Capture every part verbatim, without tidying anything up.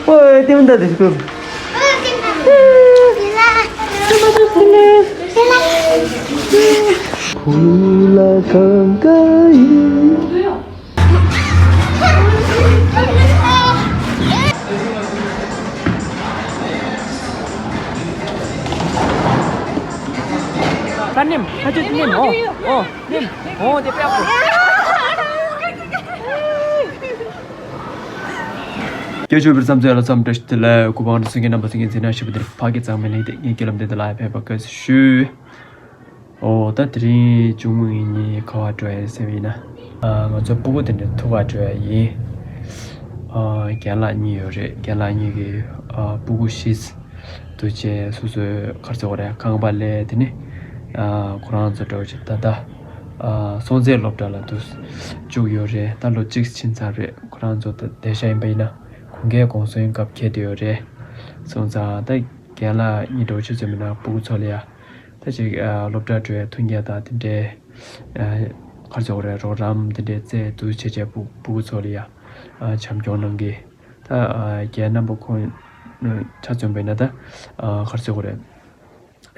ཨོ་ལྟད་མོ་ལྟ་དེ་ཤི་ཁུ། ཁུ་ལ་གང་ག་ཡིན། ད་ནེམ་ཁ་ཆུ་ནེམ་ཨོ་ཨོ་ནེམ་ཨོ་དེ་པེ་ཨོ། སྐྱབས་མཆོད་འབུལ་ཙམ་ཚོད་ལ་ཙམ་བཀྲ་ཤིས་བདེ་ལེགས། གུས་པ་དབང་འདུས་གསུང་མཁན་རྣམ་པ་གསུང་མཁན་ཚེ་ན་ཞིག་པ་འདིར་ཕ་གི་གཙང་མའི་ལས་དེ་ངས་སྐྱེ་ལམ་དེ་འདི་ལ་ཕེབས་པ་དགའ་བསུ་ཞུ། ཨོ་ད་དེ་རིང་གཅུང་མོ་ངེད་གཉིས་ག་བ་འགྲོ་ཡ་ཟེར་བ་ཡིན་ན། ཨ་ང་ཚོ་སྤུ་གུ་དེ་འདྲ་ཐུག་ག་འགྲོ་ཡ་ཡིན། ཨ་རྒན་ལགས་གཉིས་ཡོད་རེད། རྒན་ལགས་གཉིས་ཀྱི་ཨ་སྤུ་གུ་བཞི། དུ་བྱས་སོ་སོའི་ག་རེ་ཟེར་དགོས་རེད། ཁང་པ་ལས་དེ་ནི་ཨ་ཁོ་རང་ཚོ་འགྲོ་ཆེད་ད་ལྟ་ཨ་སྲོང་བཙན་སློབ་གྲྭ་ལ་དུ་བཅུག་ཡོད་རེད། ད་ལོ་གཅིག་ཕྱིན་ཚར་རེད། ཁོ་རང་ཚོ་ད་བསྡད་ཤག་ཡིན་པ་ཡིན་ན་གུང་ཁྲན་གུང་སེང་སྐབས་འཁེལ་བསྡད་ཡོད་རེད། སོང་ཙང་ད་རྒན་ལགས་གཉིས་འགྲོ་ཆེད་ཚོད་མིན་ན་སྤུ་གུ་ཚོ་ལ་ཡ་ད་ཅིག་ཨ་སློབ་གྲྭ་འགྲོ་ཡ་མཐུན་རྐྱེན་དང་དེ་འདྲའི་ཨ་ག་རེ་ཟེར་དགོས་རེད། རོགས་རམ་དེ་འདྲའི་བཙལ་དུ་བྱེད་བྱས་སྤུ་སྤུ་གུ་ཚོ་ལ་ཡ་ཨ་བྱམས་སྐྱོང་གནང་གི། ད་ཨ་རྒན་རྣམ་པ་ཁོང་ཆ་མཚོན་པ་ཡིན་ན་ད་ཨ་ག་རེ་ཟེར་དགོས་རེད།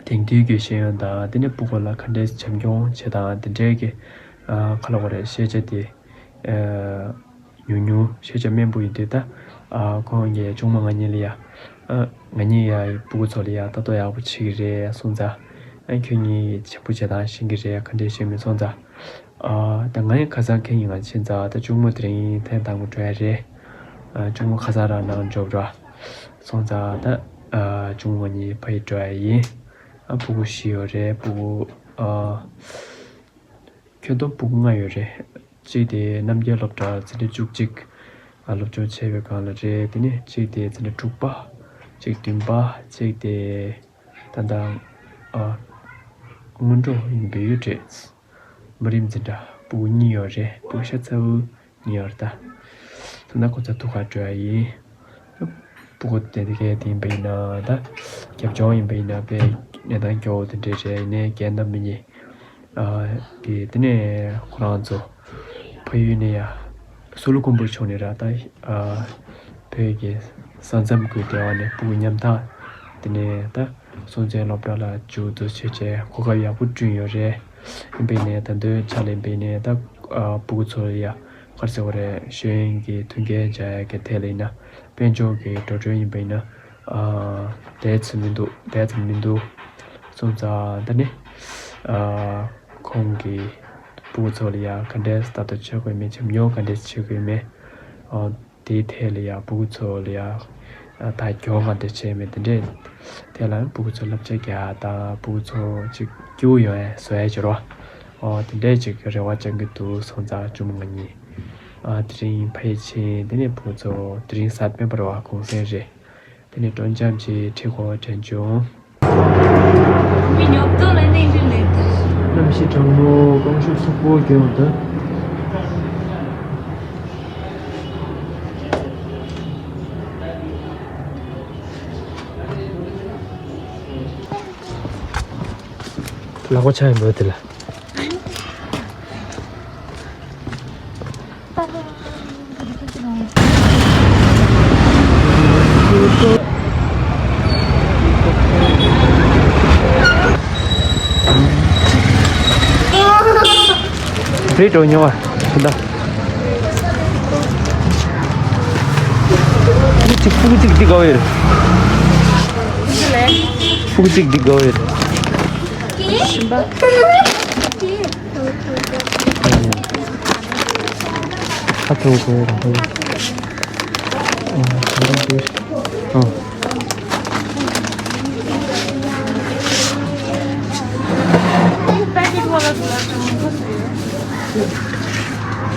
དེང་དུས་ཀྱི་ཤེས་ཡོན་དང་དེ་ནས་སྤུ་གུ་ལ་ག་འདྲས་བྱམས་སྐྱོང་བྱེད་སྟངས་དེ་འདྲས་ཀྱི་ཨ་ག་ལབ་དགོས་རེད། ཤེས་བྱ་དེ་ཨ་ཉུང་ཉུང་ཤེས་བྱ་དམན་པོ་ཡིན་དུས་ད་ཨ་ཁོང་གིས་གཅུང་མོ་ང་གཉིས་ལ་ཡ་ཨ་ང་གཉིས་ཡ་སྤུ་གུ་ཚོ་ལ་ཡ་ལྟ་རྟོག་ཡག་པོ་བྱེད་ཀྱི་རེད་གསུངས་ཙང་། ཨ་ཁྱོད་གཉིས་བྱམས་པོ་བྱེད་སྟངས་ཤེས་ཀྱི་རེད། ག་འདྲས་ཤེས་མིན་སོང་ཙང་། ཨ་ད་ང་ཡང་ཁ་སང་ཁྱེད་ཉིན་ང་ཕྱིན་ཙང་ད་གཅུང་མོ་དེ་རིང་ཐེངས་དང་པོ་འགྲོ་ཡ་རེད། ཨ་གཅུང་མོ་ཁ་སང་རང་ནང་འགྲོ་ར། སོང་ཙང་ད་ཨ་གཅུང་མོ་གཉིས་ཕ་ཡུལ་འགྲོ་ཡ་ཡིན། ཨ་སྤུ་གུ་བཞི་ཡོད་རེད། སྤུ་གུ་ཨ་ཁྱོན་བསྡོམས་སྤུ་གུ་ལྔ་ཡོད་རེད། གཅིག་དེ་རྣམ་རྒྱལ་སློབ་གྲྭ་ཚེ་འདས་བཅུ་གཅིག་ཨ་སློབ་སྦྱོང་བྱས་པའི་སྒང་ལ་རེད། དེ་ནས་གཅིག་དེ་ཚེ་འདས་དྲུག་པ། གཅིག་བདུན་པ། གཅིག་དེ་ད་ལྟ་ཨ་སྔོན་འགྲོ་ཡིན་པའི་ཡུལ་རེད། མི་རིགས་འཛིན་གྲྭ་སྤུ་གུ་གཉིས་ཡོད་རེད། སྤུ་གུ་ཤ་ཚ་བོ་གཉིས་ཡོད་རེད་ད། ད་ལྟ་ཁོ་ཚོ་ཐུག་ག་འགྲོ་ཡ་ཡིན། སྤུ་གུ་དེ་དེ་གས་དེ་ཡིན་པ་ཡིན་ན་ད་རྒྱབ་ལྗོངས་ཡིན་པ་ཡིན་ན་དཔེ་གནས་སྟངས་སྐྱོ་བོ་དེ་འདྲས་རེད། ཡིན་ནའི་རྒན་དང་མི་གཉིས་ཨ་གི་དེ་ནས་ཁོ་རང་ཚོ་ཕ་ཡུལ་ནས་ཡ་སོ་ལུ་ཀོང་པོ་ཕྱོགས་ནས་ར་ད་ཨ་བོད་ཀྱི་ས་མཚམས་ཀྱི་སྡེ་བ་ནས་སྤུ་གུ་མཉམ་ཐག་དེ་ནས་ད། སྲོང་བཙན་སློབ་གྲྭ་ལ་འཇུག་ཏུ་བྱེད་ཆེད་གོ་སྐབས་ཡག་པོ་བསྐྲུན་ཡོད་རེད། ཡིན་པས་ནས་ད་དུང་ཕྱག་ལས་འབད་ནས་ད་ཨ་སྤུ་གུ་ཚོ་ལ་ཡ་ག་རེ་ཟེར་དགོས་རེད། ཤེས་ཡོན་གྱི་མཐུན་རྐྱེན་སྦྱར་ཡ་གི་ཐད་ལ་ཡིན་ན་དཔལ་འབྱོར་གྱི་འགྲོ་གྲོན་ཡིན་པ་ཡིན་ན་ཨ་དེ་ཙམ་མི་འདུག་དེ་ཙམ་མི་འདུག་སོང་ཙང་ད་ནི་ཨ་ཁོང་གིས་སྤུ་གུ་ཚོ་ལ་ཡ་ག་འདྲས་ལྟ་རྟོག་བྱེད་དགོས་མེད། བྱམས་སྐྱོང་ག་འདྲས་བྱེད་དགོས་མེད། ཨ། དེའི་ཐད་ལ་ཡ་སྤུ་གུ་ཚོ་ལ་ཡ་ད་གྱོང་ང་དེ་བྱས་མེད་དེ་འདྲས། དེ་ལ་སྤུ་གུ་ཚོ་བསླབ་བྱ་རྒྱག་དང་སྤུ་གུ་ཚོ་ཅིག་སྐྱིད་པོ་ཡོང་ཡ་བཟོ་ཡ་བྱེད་རོགས། ཨོ་དེ་འདྲས་ཅིག་རེ་བ་བཅང་གི་འདུག་སོང་ཙང་གཅུང་མོ་ང་གཉིས་ཨ་དེ་རིང་ཕ་ཡུལ་ཕྱིན། དེ་ནས་སྤུ་གུ་ཚོ་དེ་རིང་གཟའ་སྤེན་པ་རེད་བ། གུང་སེང་རེད། དེ་ནས་སྤྲོ་འཆམ་གྱི་ཁྲིད་གོ་དྲན་བྱུང་། མི་ཉོབ་ཏོ་ལ་གནས་འདྲི་ལས་དང་། གནམ་གཤིས་གྲང་མོ་རྐང་ཤུགས་ཚུགས་པོ་གྱོན་འདུག་ལག་པ་ཆག་ཡིན་པོ་དེ་ལ། རེད་འགྲོ་མྱོང་བ་ད། ཅིག་སྤུ་གུ་གཅིག་འདི་དགའ་བོ་ཡོད། སྤུ་གུ་གཅིག་འདི་དགའ་བོ་ཡོད། ཁ་ཐུག་གོ་རང་ཧོ། ཨ། पैकेट वाला गुलाब जामुन।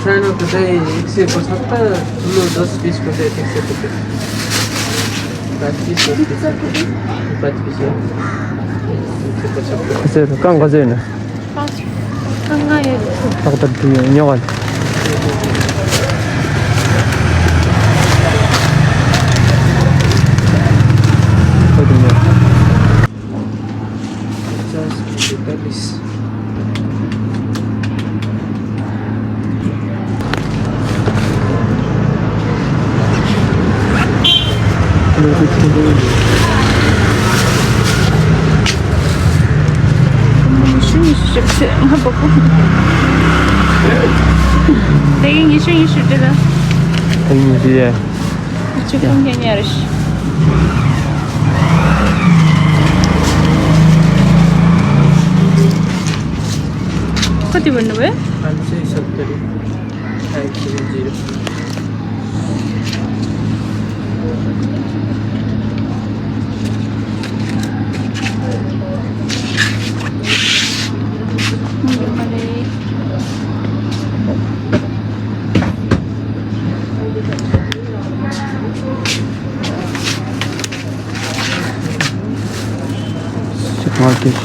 सानो त चाहिँ एक सय पचहत्तर, ठुलो दस पिसको चाहिँ एक सय पचास। पाँच पिस, दस पिस। पाँच पिस हो। एक सय पचहत्तर। कसरी, कहाँ कसरी न? पाँच, कहाँ गयो? तक त न्यो गन। पचास, पैंतालीस। ཉི་ཤུ་ཉི་ཤུ་བཞི་བཅུ་ང་བ་པོ། དེ་གི་ཉི་ཤུ་ཉི་ཤུ་བཅུ་ལ། དེ་ཉི་ཤུ་ཡ། ཉི་ཤུ་ཁོང་གཉིས་ཉར་ཤི། ཁོ་དེ་བར་ནུ་བས། Supermarket.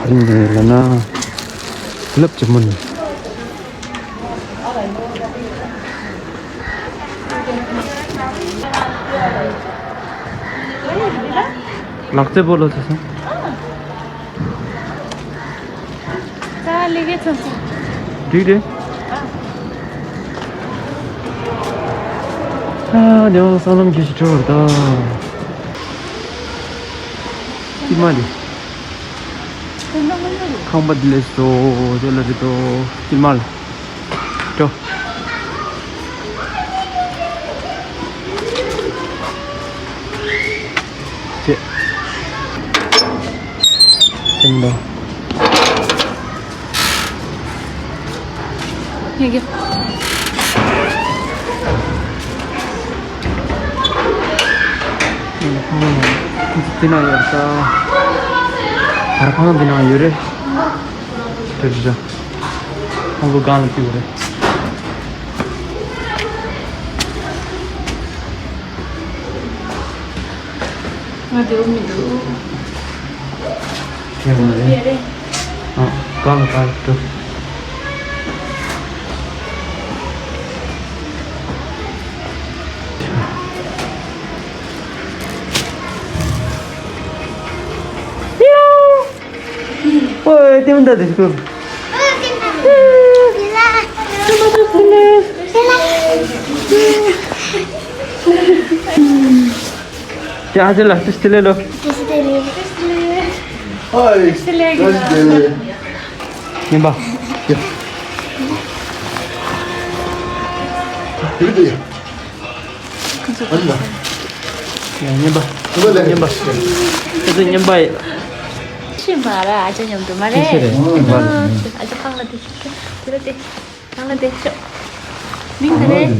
ག་རེ་ཡིན་ལབ་ན། ལབ་ཅི་མིན། ལག་རྩེད་སྤོ་ལོ་ཟེར་སོང་། ད་ལས་ཀའི་ཚོམས་ཆེན། འགྲིག་རེད། ཨ་ནི་སང་ལམ་གྱི་ཞིག་འཕྲོ་བར་ད། ཅི་མ་རེད། ཁང་པ་འདི་ལས་སོ། དེ་ལ་རེད་དོ། ཅི་མ་ལ། འགྲོ། ཅེས། སེང་གེ། ཡ་གི། འདི་ན་ཡོད་ས། བར་ཁང་འདི་ན་ཡོད་རེད། ཅོ་ཅོ་ཅོ། ཁོང་ཚོ་སྒང་ལ་བཅུག་རེད། ང་དེའུ་མི་འདུག་ཡོད་མ་རེད། ཨ། གང་གང་དུ། ཨོའི་ལྟེ་བ་འདི་དེ་ཁུར། དེ་ཨ་ཅེ་ལ་ཏུ་སྟི་ལེ་ལོ། ཏུ་སྟི་ལེ། ཨོའི། སྟི་ལེ་གི་ལ། ཉན་པ། ཡ། ཡ། ཡ། ཉན་པ། ཉན་པ། ཨ་ཅེ་ཉན་པ་ཡ། ཤི་མ་ར་ཨ་ཅེ་མཉམ་དུ་མ་རེད། ཤི་རེད། ཨ་ཅེ་ཁང་ལ་དེ་ཤི་དེ་ར་དེ། ཁང་ལ་དེ་ཤི། མིང་ག་རེད།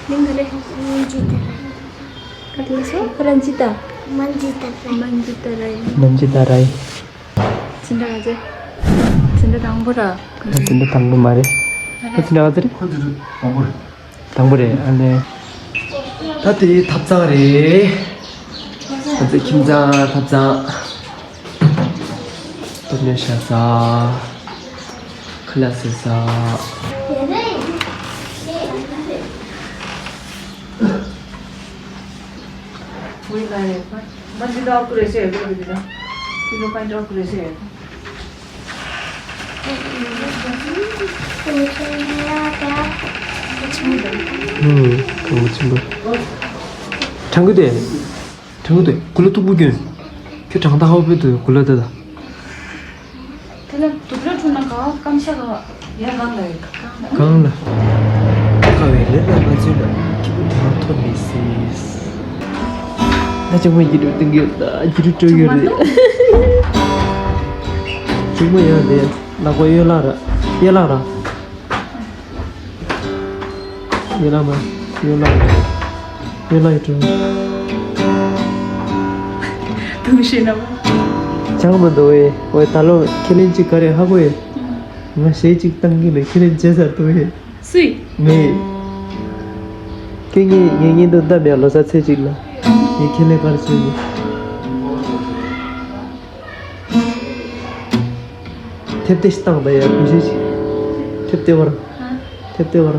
མིང་ག་རེད། མན་ཇི་ཏ་ར། ག་དེ་སོ་རན་ཇི་ཏ། མན་ཇི་ཏ་ར། མན་ཇི་ཏ་ར། མན་ཇི་ཏ་ར། འཛིན་གྲྭ་ག་ཚོད། འཛིན་གྲྭ་དང་པོ་ར། འཛིན་གྲྭ་དང་པོ་མ་རེད། ཨ་འཛིན་གྲྭ་ག་ཚོད་རེད། ཁོ་འཛིན་གྲྭ་དང་པོ་རེད། དང་པོ་རེད། ཨ་ནི། ད་དེ་ཐབ་ཚང་རེད། ང་ཚོའི་ཁྱིམ་ཚང་ཐབ་ཚང་། སྟོད་སྨད་ཤ་ཚ། ཁ་ལག་ཟ་ས། ཨུམ། གང་བ་ཆེན་པོ། དྲང་གི་དེ། དྲང་གི་དེ་གུ་ལ་ཐུག་པོ་གྱོན། ཁྱོད་དྲང་ད་ཧ་བོ་དུ་གུ་ལ་དེ་ད། དེ་ལ་དུག་ལོག་འཁྲུ་ན་ག་བ་སྐམ་ཤ་ག་བ། ཡ་གང་ལ་ཡོད་ག་གང་ལ། གང་ལ། ཁ་བའི་ལས་ལ་ང་ཚོས་ལ་ཁྱི་པོ་དེ་མ་ཐོབ་མི་སྲིད། ད་ཅང་མ་ཡིད་རུ་ཏིང་གི་ད་ཡིད་རུ་སྤྲོ་ཡོད་རེད། ཅུང་མ་ཡང་དེ་ལག་པ་གཡོན་ལག་ར་གཡས་ལག་ར། ཡོད་ལ་མ། ཡོད་ལ་མ། ཡོད་ལ་ཡོད་དྲུང་། དུང་ཤེས་ན་མ། ཅང་མ་འདུག་ཨེ། ཨོའི་ད་ལོ་ཁས་ལེན་གཅིག་ག་རེ་ཧ་གོ་ཨེ། ང་གཞས་གཅིག་བཏང་གི་ལ་ཁས་ལེན་བྱས་ཚར་འདུག་ཨེ། སུས། ངས། ཁྱེད་ངས་ངས་ངས་འདུག་ད་མེད་ལོ་གསར་ཚེས་གཅིག་ལ། ངས་ཁས་ལེན་ག་རེ་བྱས་ཡོད། ཐེབས་ཏེ་ཞིག་བཏང་ད་ཡ་བུ་ཤེས་ཤིག་ཐེབས་ཏེ་བར། ཐེབས་ཏེ་བར།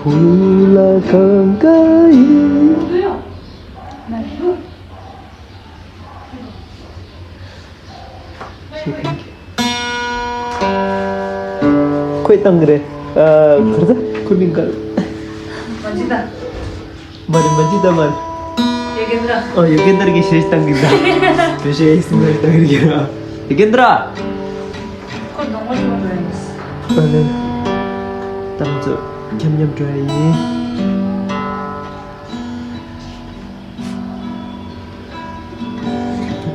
ཕུ་ལ་གང་ག་ཡིན། ཁོས་བཏང་གི་རེད། ཨ། ག་རེ་ཟེར། ཁོའི་མིང་ག་རེ། མ་ཇི་ད། མ་རེད། མ་ཇི་ད་མ་རེད། ཡོ་གེན་དྲ། ཨོ། ཡོ་གེན་དྲ་གིས་གཞས་བཏང་གི་འདུག་བོད་གཞས་སིང་གར་བཏང་གི་འདུག་ཡོ་གེན་དྲ། ཁོ་གདོང་པ་ཆུང་བ་འགྲོ་ཡིན། ཨ་ལེ། ད་ང་ཚོ་མཉམ་མཉམ་འགྲོ་ཡ་ཡིན།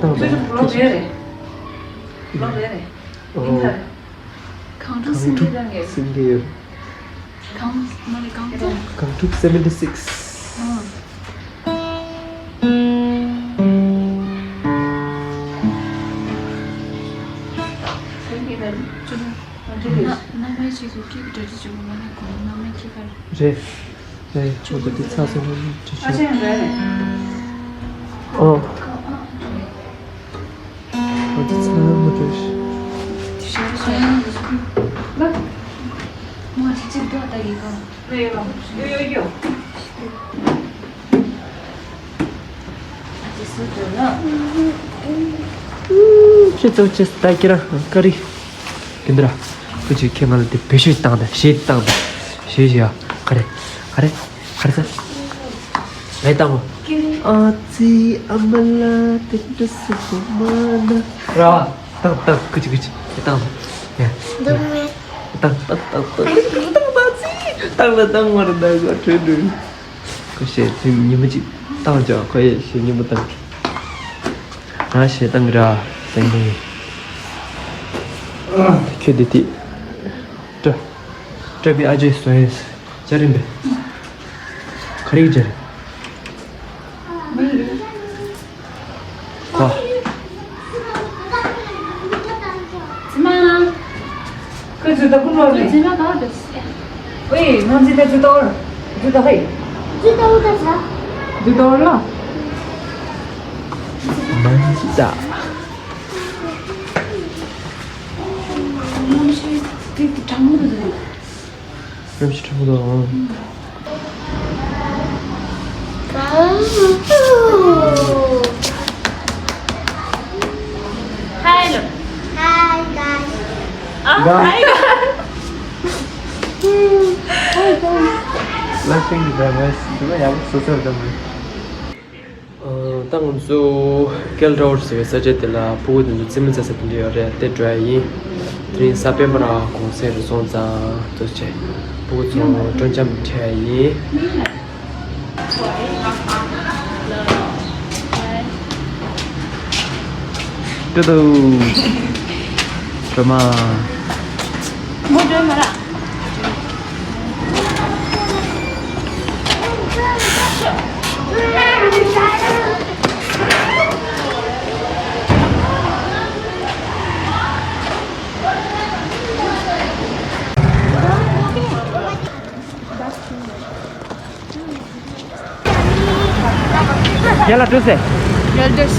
ད་ང་ཚོ་ལོ་རེ་རེ། ལོ་རེ་རེ། ཨོ། ཡིན་ད། གང་འཁྲུག་སེམས་ཀྱི་རང་ངེས། སེམས་ཀྱི་ཡོད། གང་མ་རེད། གང་འཁྲུག་གང་འཁྲུག་seventy six། ཨང་། སེམས་ཀྱི་རང་ངེས། ན་ན་མའི་ཆེད་དུ་སྐད་ཀྱི་གྲ་སྒྲིག་བྱེད་དགོས་མ་རེད། གོང་ན་མའི་ཁྱི་ཁར། རེད། རེད། ཁྱོད་ཚོ་འདི་ཚགས་ཚུད་པོ་ནི་དྲི་ཤོག་ཨ་ཅེ་རེད། ཨོ། ཨ་ཅེ་ཚ་མོ་བྲོས། དེ་ཤ་རུ་ཤ་ཡང་ལ། མོ་ཅི་ཅི་འདུག་ད་ཡི་ག་ལ་ཡོད་ལ། ཡོད་ཡོད་ཡོད། ཨ་ཅེ་སུ་འདུག་ལ། ཁྱོད་ཚོ་ཅི་ད་ཀི་ར་ཀ་རི། གིན་དྲ། ཁོ་ཅིག་ཁྱེད་ང་ལ་དེ་བེད་སྤྱོད་བཏང་དང་གཞས་བཏང་དང་གཞས་ཤིག་ཡ། ག་རེ། ག་རེ། ག་རེ་ཟེར། ལས་བཏང་གོ། ཨ་ཙི་ཨ་མ་ལ་དེ་འདྲ་སུ་གོ་མ་ན། ར་བ། བཏང་བཏང་། ཁོ་ཅིག་ཁོ་ཅིག་བཏང་དང་། ཡ། འདུག་མེད། བཏང་བཏང་བཏང་བཏང་། བཏང་བཏང་ཙི། བཏང་ལ་བཏང་མ་རེད། ད་ག་བྲོས་འགྲོ། ཁོ་གཞས་ཉི་མ་གཅིག་བཏང་ཀྱང་ཁོ་ཡས་གཞས་ཉི་མ་བཏང་། ང་གཞས་བཏང་གི་ར། བཏང་གི། ཁྱོད་འདི་དེ། སྐྲ། སྐྲ་བི་ཨ་ཅེ་སོ་ཡིན། ཅ་རིན་པས། ག་རེ་གི་ཅ་རིན། ཁོ། ཙི་མ། ཁོས་ཇུ་ཏ་ཀུན་ལོག་རེད། ཙི་མ་ག་རེ། ཝེ། ང་ཙི་ཏ་ཇུ་ཏ་འོར། ཇུ་ཏ་ཧེ། ཇུ་ཏ་འོར་ད་ཆ། ཇུ་ཏ་འོར་ལ། མ་ཇི་ཏ། གནམ་གཤིས་དེ་གྲང་མོ་འདུག་རྣམ་ཤེས་ཁྲ་བོ་དང་། Hi, look. Hi, guys. Oh, hi, guys. Hi, guys. Nothing, the voice. ད་ང་ཚོ་ཀེལ་རོ་ཟེར་བའི་ས་ཆ་དེ་ལ་ཕྲུ་གུ་དེ་ཚོ་རྩེད་མོ་རྩེ་ས་དེ་འདྲ་ཡོད་རེད། དེ་འགྲོ་ཡ་ཡིན། དེ་རིང་གཟའ་སྤེན་པ་ར་གུང་སེང་རེད། སོང་ཙང་ཏོག་ཙམ་ཕྲུ་གུ་ཚོ་སྤྲོ་འཆམ་སྤྲད་ཡ་ཡིན། ཏུ་ཏུ། སྒྲོལ་མ། མོ་སྒྲོལ་མ་ར། རྒན་ལགས་འགྲོ་ཟེར། རྒན་ལགས་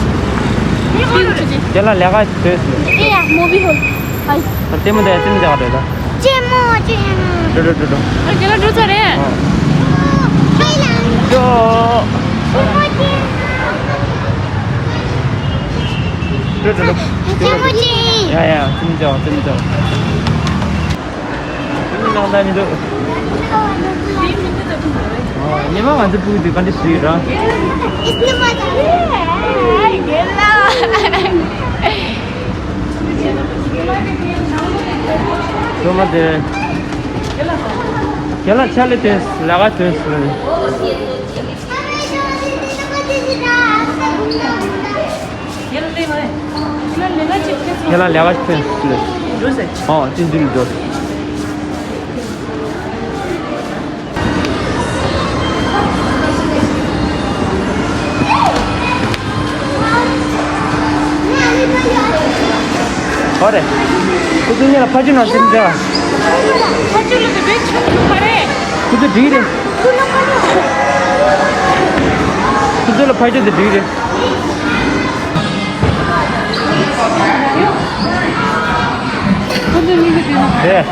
ལས་ཀ་འགྲོ་ཟེར། ཨེ་ཡ། movie hall. ཨ་ལྟད་མོ་དེ་ལྟད་མོ་དེ་ག་འགྲོ་ད། ལྟད་མོ་ཅན། འགྲོ་འགྲོ་འགྲོ་འགྲོ། ཨ་རྒན་ལགས་འགྲོ་ཚར་རེད། ཨ། འགྲོ། འགྲོ་འགྲོ་འགྲོ། ལྟད་མོ་ཅན། ཡ་ཡ། ལྟད་མོ་ཅན། ལྟད་མོ་ཅན། ཉི་མ་ང་ཚོ་ཕྲུ་གུ་དེ་ག་འདྲ་ཞིག་རེད། སྒྲོལ་མ་དེ། ཁྱེད་ལ་ཆ་ལེ་དོན་ལ་ག་དོན་སོང་། ཁྱེད་ལ་ལས་ཀ་ཞིག་ཕན་ཐོགས་ལེ། འགྲོ་ཟེར། ཨོ། ཅི་འདི་ལ་འགྲོ། ཨོ་རེད། ཁོ་ཚོ་གཉིས་ལ་ཕ་ཆུ་ནང་ཟིན་འདྲ། ཕ་ཆུ་ལ་དེ་བེད་ཆུ་ཐུག་པ་རེད། ཁོ་ཚོ་འགྲིག་རེད། ཁོ་ཚོ་ལ་ཕ་ཆུ་དེ་འགྲིག་རེད། རེད།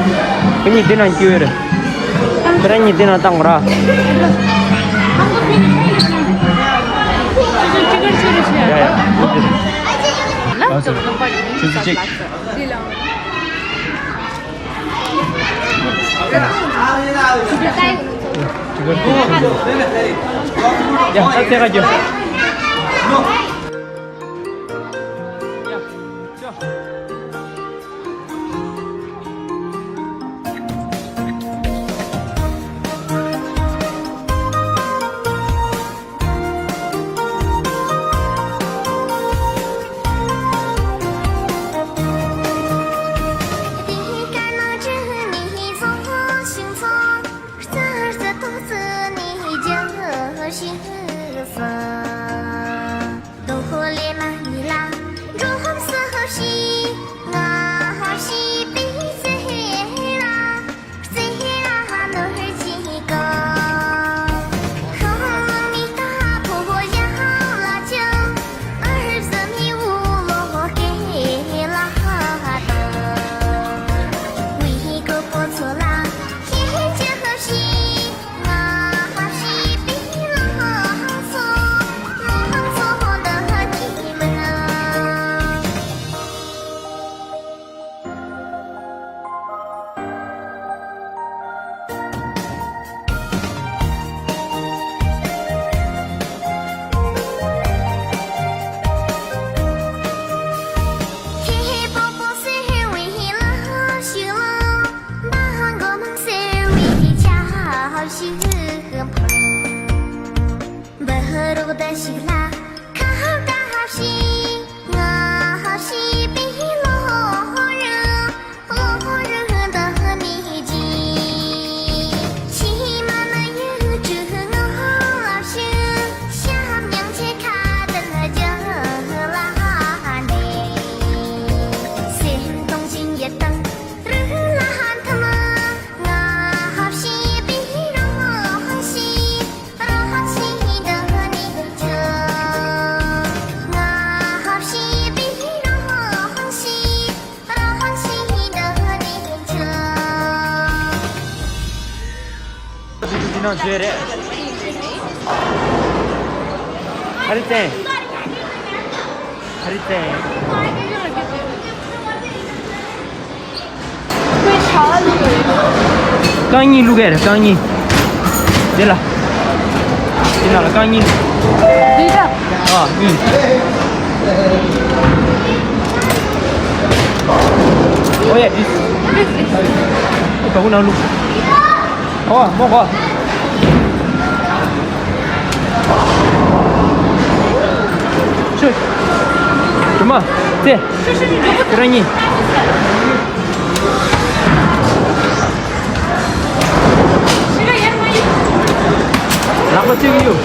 ཁོ་གཉིས་འདི་ནང་སྐྱུར་རེད། ཁྱེད་རང་གཉིས་འདི་ནང་བཏང་དགོས་ར། Lass uns. Lass uns. Lass uns. Ja, erzähl weiter. རྐང་གཉིས་བླུག་གི་རེད། རྐང་གཉིས། འདི་ལ། འདི་ནང་ལ་རྐང་གཉིས། འདི་ལ། ཨ། གཉིས། Oh yeah, this. ཨོ། མོ་གོ། ཤོད། རྒྱུ་མ། ཙེ། ཁྱེད་རང་གཉིས། ལག་པ་གཅིག་གཡུག་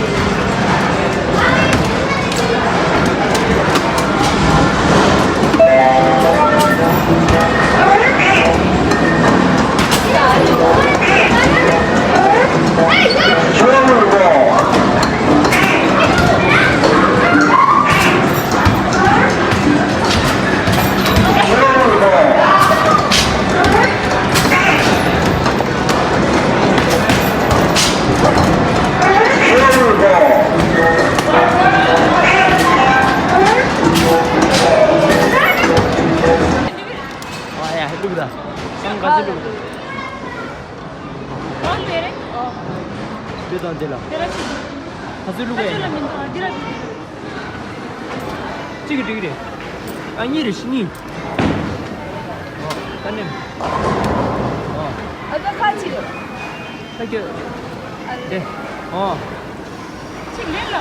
གཅིག་གི་འགྲིག་རེད། ཨ། གཉིས་རེད། གཉིས། ཨོ། ད་ནེམ། ཨོ། ཨ། ད་ཁ་ཅིག་རེད། ད་ཁྱོད། དེ། ཨོ། གཅིག་ལེན་ལ།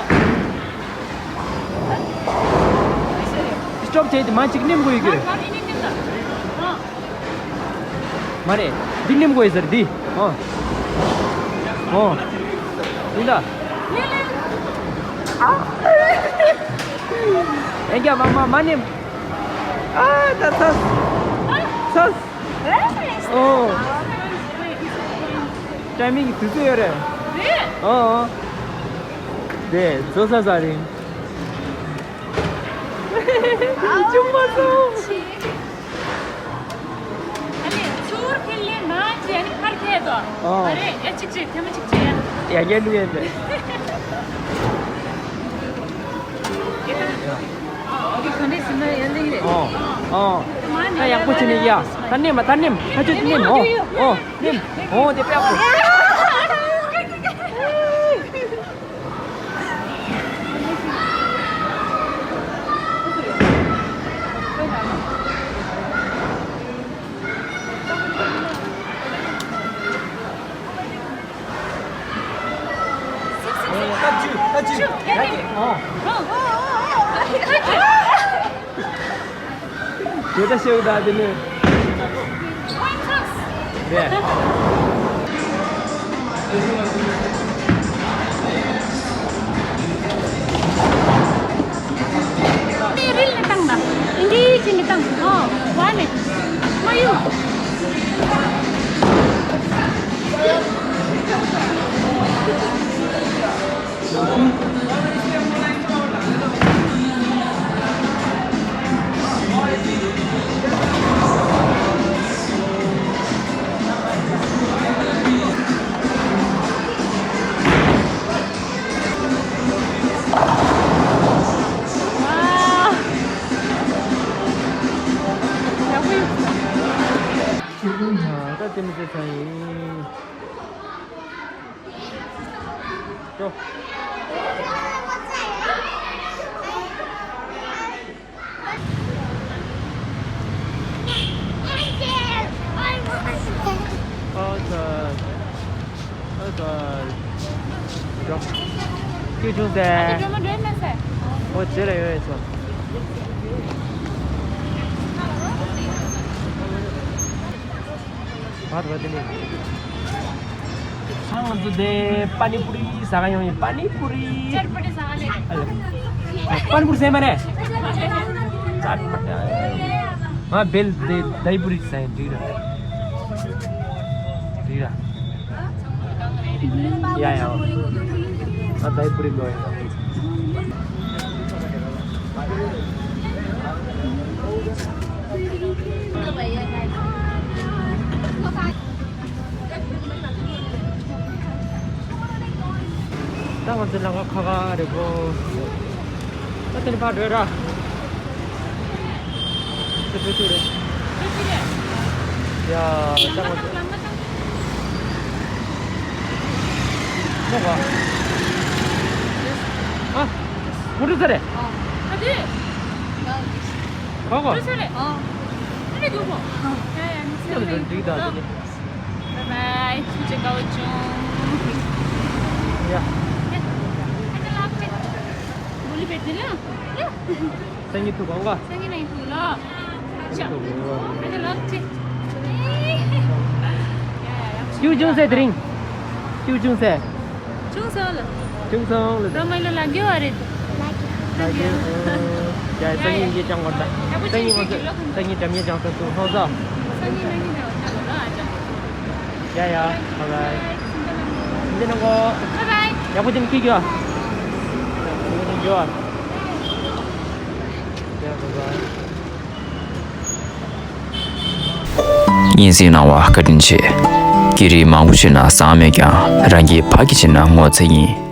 སི་ཊོབ་བྱས་ཏེ་མ་གཅིག་ནེམ་དགོས་ཡོད་ཀྱི་རེད། ང་ང་ནི་ནེམ་ལ། ཨ། མ་རེད། འདི་ནེམ་དགོས་ཡོད་ཟེར། འདི། ཨོ། ཨོ། འདི་ལ། ཨེ་རྒྱ་མ་མ་མ་ནེམ། ཨ། ད་ཚ། ཚ། ཨོ། ཊའི་མིང་དུས་ཚོད་ཡོད་རེད། ཨོ། ཨོ། དེ་ཚོ་ས་ས་རིང་། ཨ། ཆུང་མ་སོང་། ཨ་ནི་ཚུར་ཁྱེར་ལེ་མ་བྱས་ནི་ཕར་ཁྱེར་དོ། ཨོ། ཨ་རེ། ཨེ། གཅིག་གཅིག་ཐེངས་མ་གཅིག་བྱས། ཡ་གྱལ་ལུ་ཡན་པས། ག་འདྲས་ཟིན་ན་ཡར་གླིང་རེད། ཨོ། ཨོ། ད་ཡག་པོ་བྱས་ནས་ཡ། ད་ནེམ་ད་ནེམ་ཁ་ཆུ་ནེམ། ཨོ། ཨོ། ནེམ། ཨོ་དེ་པེ་ཡག་པོ། ད་དེ་མི་ཚེ་ཚང་ཡིན། ཅོ། ཨོ་ཙི། ཨོ་ཙི། ཅོ། ཁྱོད་ཆུང་ཟེར། ཨོ་ཙི་ར་ཡོད་ཡོད་ཚོ། བར་བར་དེ་ནས། ང་ཚོ་དེ་པ་ནི་པུ་རི་ཟ་ག་ཡོང་ཡིན། པ་ནི་པུ་རི། ཅར་པ་ཏི་ཟ་ག་ལེ། པ་ནི་པུ་རི་ཟེར་མ་རེད། ཅར་པ་ཏི། ང་བེལ་དེ་དྷའི་པུ་རི་ཟ་ཡིན། འགྲིག་ར། འགྲིག་ར། ཡ་ཡ། ང་དྷའི་པུ་རི་འགྲོ་ཡིན། ད་ང་ཚོ་ལམ་ཁ་ཁ་ཁ་རེད་གོ། ད་དེ་ནས་ཕར་འགྲོ་ར། དེ་འགྲོ་ཐུབ་རེད། ཡ། ད་ང་ཚོ། ནོ་ག་ཨ། ཁོ་འགྲོ་ས་རེད། ཨ། ཁོ་གོ་འགྲོ་ས་རེད། ཨ། ཨ་ནི་འགྲོ་གོ་ཨ། ཡ་ཡ་ནི་ས་རེད། འགྲིག་ད་དེ་ནི། Bye bye. ཐུགས་རྗེ་དགའ་བོ་བྱུང་། ཡ། ཡ། ཨ་ནི་ལགས་ཀྱི། གོ་ལི་བེར་དེ་ལ། ཡ། སང་ཉིན་ཐུག་གོ་ཨང་ག་སང་ཉིན་ནས་ཐུག་ལ། ཅོ། ཨ་ནི་ལགས་ཀྱི། ཡ་ཡ་ཡ། ཅུ་ཅུང་སེ་དེ་རིང་། ཅུ་ཅུང་སེ། ཅུང་སོང་ལ། ཅུང་སོང་ལ། རོ་མ་ལ་ལ་གེ་བ་རེད། ལ་གེ། ཡ་ཡ། སང་ཉིན་ཡེ་ཅང་བར་ད། སང་ཉིན་ང་ཚོ་སང་ཉིན་འགྲམ་ཡེ་ཅང་ས་སུ་ཧོ་ས། སང་ཉིན་ནང་ཉིན་ནང་ཅང་ལ་ཨ་ཅང་། ཡ་ཡ། བྷའི་བྷའི། འདི་ནང་གོ་བྷའི་བྷའི། ཡག་པོ་ཅན་ཁྱི་གྱོ། ཡག་པོ་ཅན་གྱོ། ཡ་བྷའི་བྷའི། སྙན་སེང་གནང་བ་བཀའ་དྲིན་ཆེ། སྐད་རིགས་མང་པོ་བཤད་ན་བཟང་མེད་ཀྱང་རང་སྐད་ཕ་གི་བྱས་ན་ངོ་ཚ་ཡིན།